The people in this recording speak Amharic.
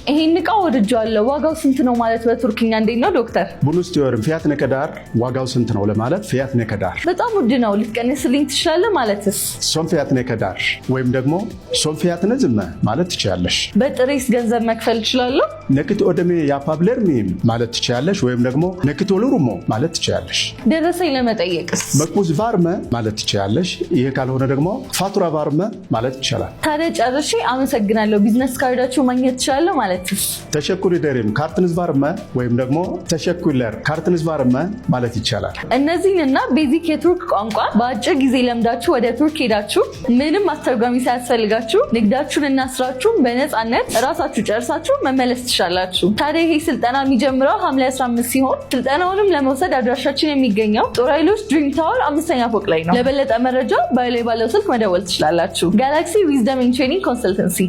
ይሄን እቃ ወድጄዋለሁ፣ ዋጋው ስንት ነው ማለት በቱርክኛ እንዴት ነው ዶክተር? Bunu istiyorum, fiyat ne kadar? ዋጋው ስንት ነው ለማለት fiyat ne kadar። በጣም ውድ ነው፣ ልትቀንስልኝ ትችላለህ ማለትስ? Son fiyat ne kadar ወይም ደግሞ son fiyatınız mı ማለት ትችያለሽ። በጥሬስ ገንዘብ መክፈል እችላለሁ? Nakit ödeme yapabilir miyim ማለት ትችያለሽ። ወይም ደግሞ nakit olur mu ማለት ትችያለሽ። ደረሰኝ ለመጠየቅስ? Makbuz var mı ማለት ትችያለሽ። ይህ ካልሆነ ደግሞ fatura var mı ማለት ይቻላል። ታዲያ ጨርሼ አመሰግናለሁ፣ ቢዝነስ ካርዳችሁ ማግኘት እችላለሁ ማለትስ? Teşekkür ederim, kartınız var mı ወይም ደግሞ teşekkürler, kartınız var mı ማለት ይቻላል። እነዚህንና basic የቱርክ ቋንቋ በአጭር ጊዜ ለምዳችሁ ወደ ቱርክ ሄዳችሁ ምንም አስተርጓሚ ሳያስፈልጋችሁ ንግዳችሁን እና ስራችሁን በነፃነት እራሳችሁ ጨርሳችሁ መመለስ ትችላላችሁ። ታዲያ ይሄ ስልጠና የሚጀምረው ሐምሌ 15 ሲሆን ስልጠናውንም ለመውሰድ አድራሻችን የሚገኘው ጦር ኃይሎች ድሪም ታወር አምስተኛ ፎቅ ላይ ነው። ለበለጠ መረጃ bio ላይ ባለው ስልክ መደወል ትችላላችሁ። Galaxy Wisdom and Training Consultancy።